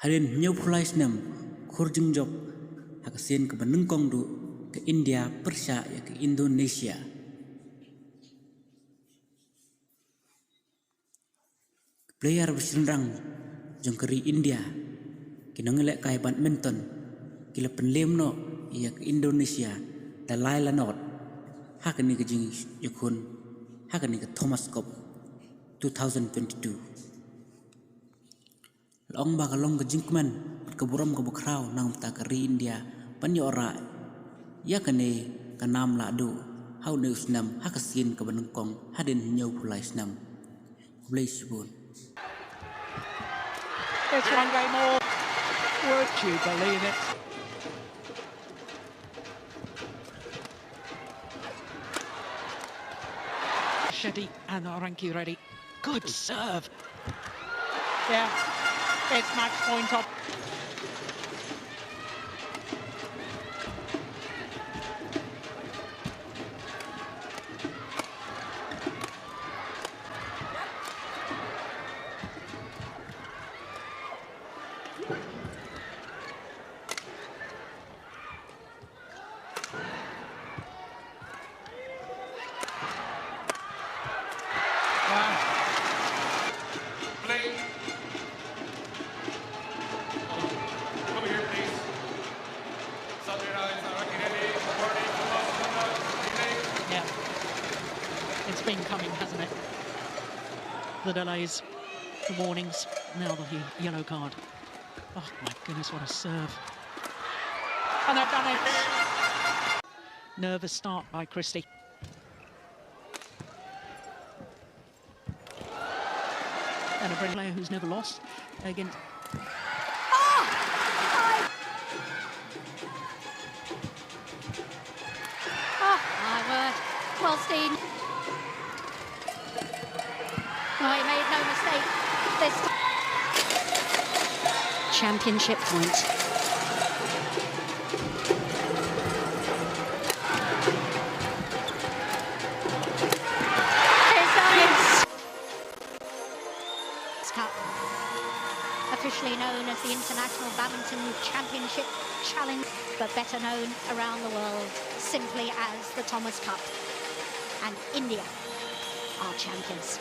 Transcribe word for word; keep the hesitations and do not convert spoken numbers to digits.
Hadien hynñiewphew lai snem khur jingjop, ha ka sien kaba nyngkong duh, ka India pyrshah ïa ka Indonesia. Ki player ba shynrang jong ka ri India, ki nongïalehkai badminton, ki la pynlem noh ïa ka Indonesia da lai la nod ha kane ka jingïakhun, ha kane ka Thomas Cup two thousand twenty-two. La ong ba ka long ka jingkmen bad ka burom kaba khraw na ka bynta ka ri India ban ïoh rah ïa kane ka nam lahduh ha une u snem ha ka sien kaba nyngkong hadien hynñiewphew lai snem. Khublei shibun. There's one day more. Would you believe it? Shetty and Rankireddy. Good serve. Yeah, it's match point up. Yeah. It's been coming, hasn't it? The delays, the warnings, now the yellow card. Oh my goodness, what a serve. And they've done it. Nervous start by Christie. And a brilliant player who's never lost against. Oh, my word. Well, Steen. No, he made no mistake this time. Championship point. Cup, officially known as the International Badminton Championship Challenge, but better known around the world simply as the Thomas Cup. And India are champions.